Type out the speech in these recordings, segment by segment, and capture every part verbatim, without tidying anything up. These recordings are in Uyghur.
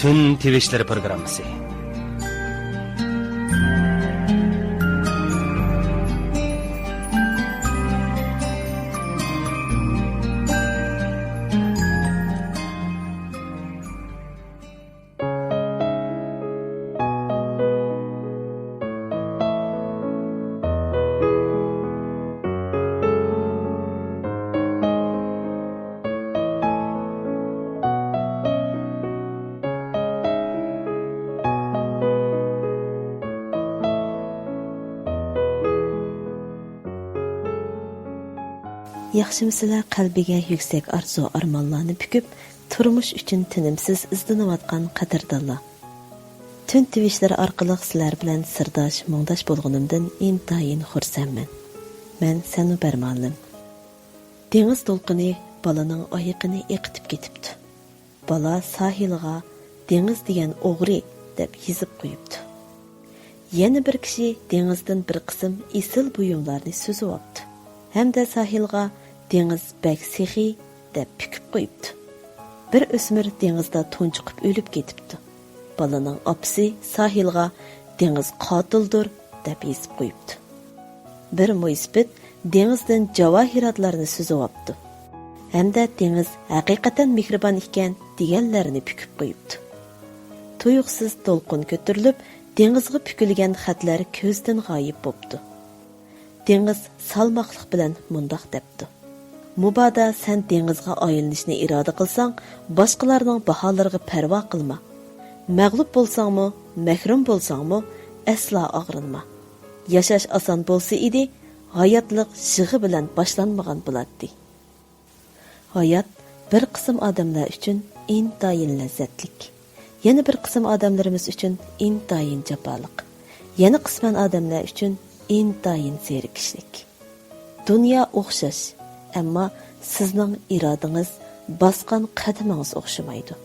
تۈن تىۋىشلىرى پروگراممىسى. ياخشىمۇسىلەر قەلبىگە يۈكسەك ئارزۇ-ئارمانلارنى پۈكۈپ، تۇرمۇش ئۈچۈن تىنىمسىز ئىزدىنىۋاتقان قەدىردانلار؟ تۈن تىۋىشلىرى ئارقىلىق سىلەر بىلەن سىرداش، مۇڭداش بولغىنىمدىن ئىنتايىن خۇرسەنمەن. مەن سەنۇبەر مۇئەللىم. دېڭىز دولقۇنى بالىنىڭ ئايىقىنى ئېقىتىپ كېتىپتۇ. بالا ساھىلغا «دېڭىز دېگەن ئوغرى» دەپ يېزىپ قويۇپتۇ. يەنە بىر كىشى دېڭىزدىن بىر قىسىم ئېسىل بۇيۇملارنى سۈزۈۋاپتۇ ھەمدە ساھىلغا «دېڭىز بەك سېخىي» دەپ پۈكۈپ قويۇپتۇ. بىر ئۆسمۈر دېڭىزدا تونچۇقۇپ ئۆلۈپ كېتىپتۇ. بالىنىڭ ئاپىسى ساھىلغا «دېڭىز قاتىلدۇر» دەپ يېزىپ قويۇپتۇ. بىر مويسىپىت دېڭىزدىن جاۋاھىراتلارنى سۈزۈۋاپتۇ ھەمدە «دېڭىز ھەقىقەتەن مېھرىبان ئىكەن» دېگەنلەرنى پۈكۈپ قويۇپتۇ. تۇيۇقسىز دولقۇن كۆتۈرۈلۈپ، دېڭىزغا پۈكۈلگەن خەتلەر كۆزدىن غايىب بوپتۇ. دېڭىز سالماقلىق بىلەن مۇنداق دەپتۇ: «مۇبادا سەن دېڭىزغا ئايلىنىشنى ئىرادە قىلساڭ، باشقىلارنىڭ باھالىرىغا پەرۋا قىلما. مەغلۇپ بولساڭمۇ، مەھرۇم بولساڭمۇ، ئەسلا ئاغرىنما. ياشاش ئاسان بولسا ئىدى، ھاياتلىق يىغا بىلەن باشلانمىغان بولاتتى.» ھايات بىر قىسىم ئادەملەر ئۈچۈن ئىنتايىن لەززەتلىك، يەنە بىر قىسىم ئادەملىرىمىز ئۈچۈن ئىنتايىن جاپالىق، يەنە قىسمەن ئادەملەر ئۈچۈن ئىنتايىن زېرىكىشلىك. دۇنيا ئوخشاش، ئەمما سىزنىڭ ئىرادىڭىز، باسقان قەدىمىڭىز ئوخشىمايدۇ.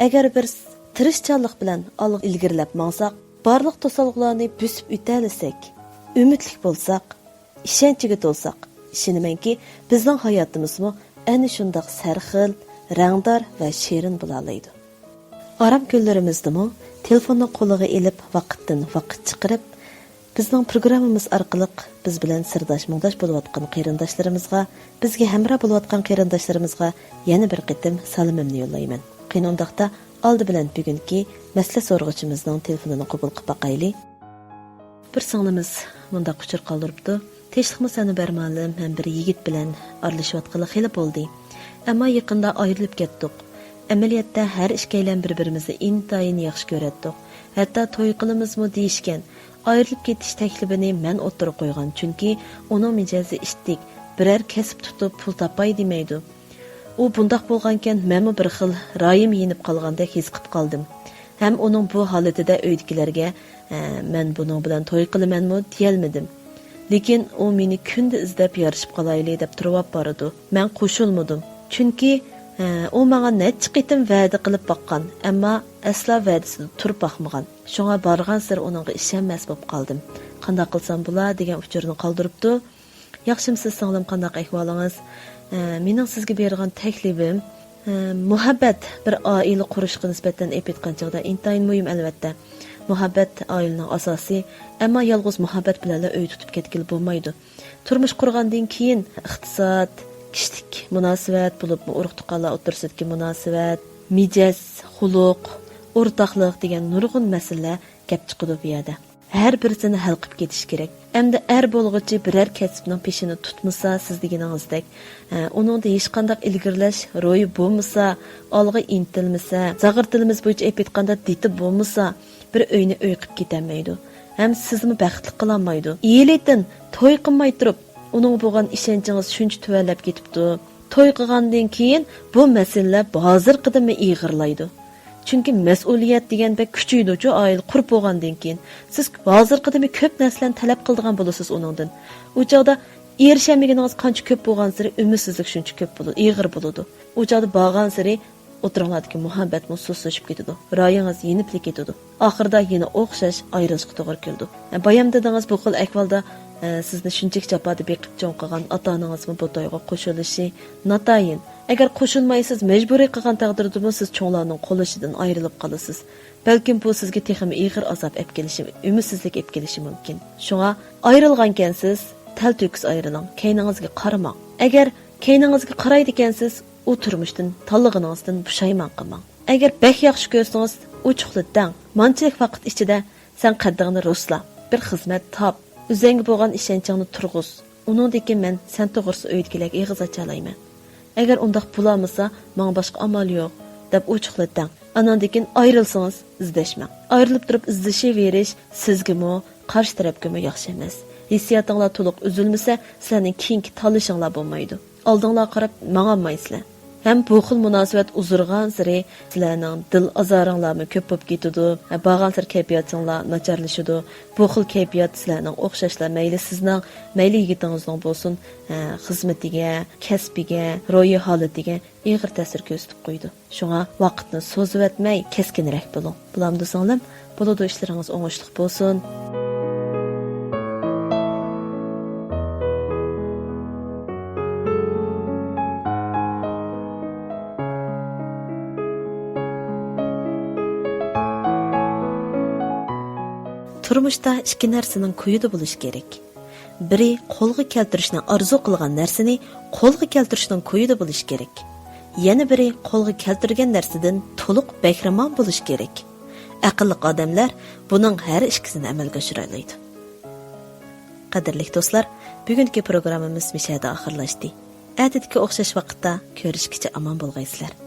ئەگەر بىز تىرىشچانلىق بىلەن ئالغا ئىلگىرىلەپ ماڭساق، بارلىق توسالغۇلارنى بۆسۈپ ئۆتەلىسەك، ئۈمىدلىك بولساق، ئىشەنچىگە تولساق، ئىشىنىمەنكى، بىزنىڭ ھاياتىمىزمۇ ئەنە شۇنداق سەرخىل، رەڭدار ۋە شېرىن بولالايدۇ. ئارام كۈنلىرىمىزدىمۇ تېلېفوننى قولىغا ئېلىپ، ۋاقىتتىن ۋاقىت چىقىرىپ، بىزنىڭ پروگراممىمىز ئارقىلىق بىز بىلەن سىرداش، مۇڭداش بولۇۋاتقان قېرىنداشلىرىمىزغا، بىزگە ھەمراھ بولۇۋاتقان قېرىنداشلىرىمىزغا يەنە بىر قېتىم سالىمىمنى يوللايمەن. قېنى ئۇنداقتا، ئالدى بىلەن بۈگۈنكى مەسىلە سورىغۇچىمىزنىڭ تېلېفونىنى قوبۇل قىلىپ باقايلى. بىر سىڭلىمىز مۇنداق ئۇچۇر قالدۇرۇپتۇ: «تىنچلىقمۇ سەنۇبەر مۇئەللىم، مەن بىر يىگىت بىلەن ئارىلىشىۋاتقىلى خېلى بولدى. ئەمما يېقىندا ئايرىلىپ كەتتۇق. ئەمەلىيەتتە ھەر ئىككىيلەن بىر-بىرىمىزنى ئىنتايىن ياخشى كۆرەتتۇق. ھەتتا توي قىلىمىزمۇ دېيىشكەن. ئايرىلىپ كېتىش تەكلىپىنى مەن ئوتتۇرىغا قويغان، چۈنكى ئۇنىڭ مىجەزى ئىتتىك، بىرەر كەسىپ تۇتۇپ پۇل تاپاي دېمەيدۇ. ئۇ بۇنداق بولغانكەن، مەنمۇ بىر خىل رايىم يېنىپ قالغاندەك ھېس قىلىپ قالدىم. ھەم ئۇنىڭ بۇ ھالىتىدە ئۆيدىكىلەرگە، ھە، مەن بۇنىڭ بىلەن توي قىلىمەنمۇ دېيەلمىدىم. لېكىن ئۇ مېنى كۈندە ئىزدەپ يارىشىپ قالايلى دەپ تۇرۇۋاپ بارىدۇ. مەن قوشۇلمىدىم. چۈنكى، ھە، ئۇ ماڭا نەچچە قېتىم ۋەدە قىلىپ باققان، ئەمما ئەسلا ۋەدىسىدە تۇرۇپ باقمىغان. شۇڭا بارغانسېرى ئۇنىڭغا ئىشەنمەس بولۇپ قالدىم. قانداق قىلسام بولا؟» دېگەن ئۇچۇرنى قالدۇرۇپتۇ. ياخشىمسىز سىڭلىم، قانداق ئەھۋالىڭىز؟ ئە، مېنىڭ سىزگە بېرىدىغان تەكلىپىم، ئە، مۇھەببەت بىر ئائىلە قۇرۇشقا نىسبەتەن ئېلىپ ئېيتقان چاغدا ئىنتايىن مۇھىم، ئەلۋەتتە. مۇھەببەت ئائىلىنىڭ ئاساسى، ئەمما يالغۇز مۇھەببەت بىلەنلا ئۆي تۇتۇپ كەتكىلى بولمايدۇ. تۇرمۇش قۇرغاندىن كېيىن ئىقتىساد، كىشىلىك مۇناسىۋەت، بولۇپمۇ ئۇرۇق-تۇغقانلار ئوتتۇرىسىدىكى مۇناسىۋەت، مىجەز، خۇلق، ئورتاقلىق دېگەن نۇرغۇن مەسىلىلەر كەپ چىقىدۇ بۇ يەردە. ھەر بىرسىنى ھەل قىلىپ كېتىش كېرەك. ئەمدى ئەر بولغۇچى بىرەر كەسىپنىڭ پېشىنى تۇتمىسا، سىز دېگىنىڭىزدەك، ئە، ئۇنىڭدا ھېچقانداق ئىلگىرىلەش روھى بولمىسا، ئالغا ئىنتىلمىسا، زاغرا تىلىمىز بويىچە ئېلىپ ئېيتقاندا، دىتى بولمىسا، بىر ئۆينى ئۆي قىلىپ كېتەلمەيدۇ. ھەم سىزمۇ بەختلىك قىلالمايدۇ. ئېلىتىن توي قىلماي تۇرۇپ، ئۇنىڭغا بولغان ئىشەنچىڭىز شۇنچە تۆۋەنلەپ كېتىپتۇ. توي قىلغاندىن كېيىن بۇ مەسىلىلەر ھازىرقىدىنمۇ ئېغىرلايدۇ. چۈنكى مەسئۇلىيەت دېگەن بەك كۈچىيىدۇچۇ، ئائىلە قۇرۇپ بولغاندىن كېيىن. سىز ھازىرقىدىنمۇ كۆپ نەرسىلەرنى تەلەپ قىلىدىغان بولىسىز ئۇنىڭدىن. ئۇ چاغدا ئېرىشەلمىگىنىڭىز قانچە كۆپ بولغانسېرى، ئۈمىدسىزلىك شۇنچە كۆپ بولىدۇ، ئېغىر بولىدۇ. ئۇ چاغدا بارغانسېرى ئوتتۇرىڭلاردىكى مۇھەببەتمۇ سۇسلىشىپ كېتىدۇ، رايىڭىز يېنىپلا كېتىدۇ. ئاخىرىدا يەنە ئوخشاش ئايرىلىشقا توغرا كېلىدۇ. بايام دېدىڭىز، بۇ خىل ئەھۋالدا ئە، سىزنى شۇنچىلىك جاپادا بېقىپ چوڭ قىلغان ئاتا-ئانىڭىزمۇ بۇ تويغا قوشۇلۇشى ناتايىن. ئەگەر قوشۇلمايسىز، مەجبۇرىي قىلغان تەقدىردىمۇ سىز چوڭلارنىڭ قوللىشىدىن ئايرىلىپ قالىسىز. بەلكىم بۇ سىزگە تېخىمۇ ئېغىر ئازاب ئەپ كېلىشى، ئۈمىدسىزلىك ئەپ كېلىشى مۇمكىن. شۇڭا ئايرىلغانكەنسىز، تەلتۆكۈس ئايرىلىڭ، كەينىڭىزگە قارىماڭ. ئەگەر كەينىڭىزگە قارايدىكەنسىز، ئۇ تۇرمۇشتىن تاللىغىنىڭىزدىن پۇشايمان قىلماڭ. ئەگەر بەك ياخشى كۆرسىڭىز، ئوچۇقلا دەڭ. مانچىلىك ۋاقىت ئىچىدە سەن قەددىڭنى رۇسلا، بىر خىزمەت تاپ، ئۆزۈڭگە بولغان ئىشەنچىڭنى تۇرغۇز. ئۇنىڭدىن كېيىن مەن سەن توغرىسىدا ئۆيدىكىلەرگە ئېغىز ئاچالايمەن. ئەگەر ئۇنداق بولالمىسا، ماڭا باشقا ئامال يوق، دەپ ئوچۇقلا دەڭ. ئاناندىن كېيىن ئايرىلسىڭىز، ئىزدەشمەڭ. ئايرىلىپ تۇرۇپ ئىزدىشىۋېرىش سىزگىمۇ، قارشى تەرەپكىمۇ ياخشى ئەمەس. ھېسسىياتىڭلار تولۇق ئۈزۈلمىسە، سىلەرنىڭ كېيىنكى تاللىشىڭلار بولمايدۇ. ئالدىڭلارغا قاراپ ماڭالمايسىلەر. ھەم بۇ خىل مۇناسىۋەت ئۇزىرىغانسېرى سىلەرنىڭ دىل ئازارىڭلارمۇ كۆپ بولۇپ كېتىدۇ. ھە، بارغانسېرى كەيپىياتىڭلار ناچارلىشىدۇ. بۇ خىل كەيپىيات سىلەرنىڭ ئوخشاشلا مەيلى سىزنىڭ، مەيلى يىگىتىڭىزنىڭ بولسۇن، ھە، خىزمىتىگە، كەسپىگە، روھىي ھالىتىگە ئېغىر تەسىر كۆرسىتىپ قويىدۇ. شۇڭا ۋاقىتنى سوزۇۋەتمەي، كەسكىنرەك بولۇڭ. بولامدۇ سىڭلىم؟ بولىدۇ، ئىشلىرىڭىز ئوڭۇشلۇق بولسۇن. تۇرمۇشتا ئىككى نەرسىنىڭ كويىدا بولۇش كېرەك. بىرى قولغا كەلتۈرۈشنى ئارزۇ قىلغان نەرسىنى قولغا كەلتۈرۈشنىڭ كويىدا بولۇش كېرەك. يەنە بىرى قولغا كەلتۈرگەن نەرسىدىن تولۇق بەھرىمەن بولۇش كېرەك. ئەقىللىق ئادەملەر بۇنىڭ ھەر ئىككىسىنى ئەمەلگە ئاشۇرالايدۇ. قەدىرلىك دوستلار، بۈگۈنكى پروگراممىمىز مۇشۇ يەردە ئاخىرلاشتى. ئەتىدىكى ئوخشاش ۋاقىتتا كۆرۈشكىچە ئامان بولغايسىلەر.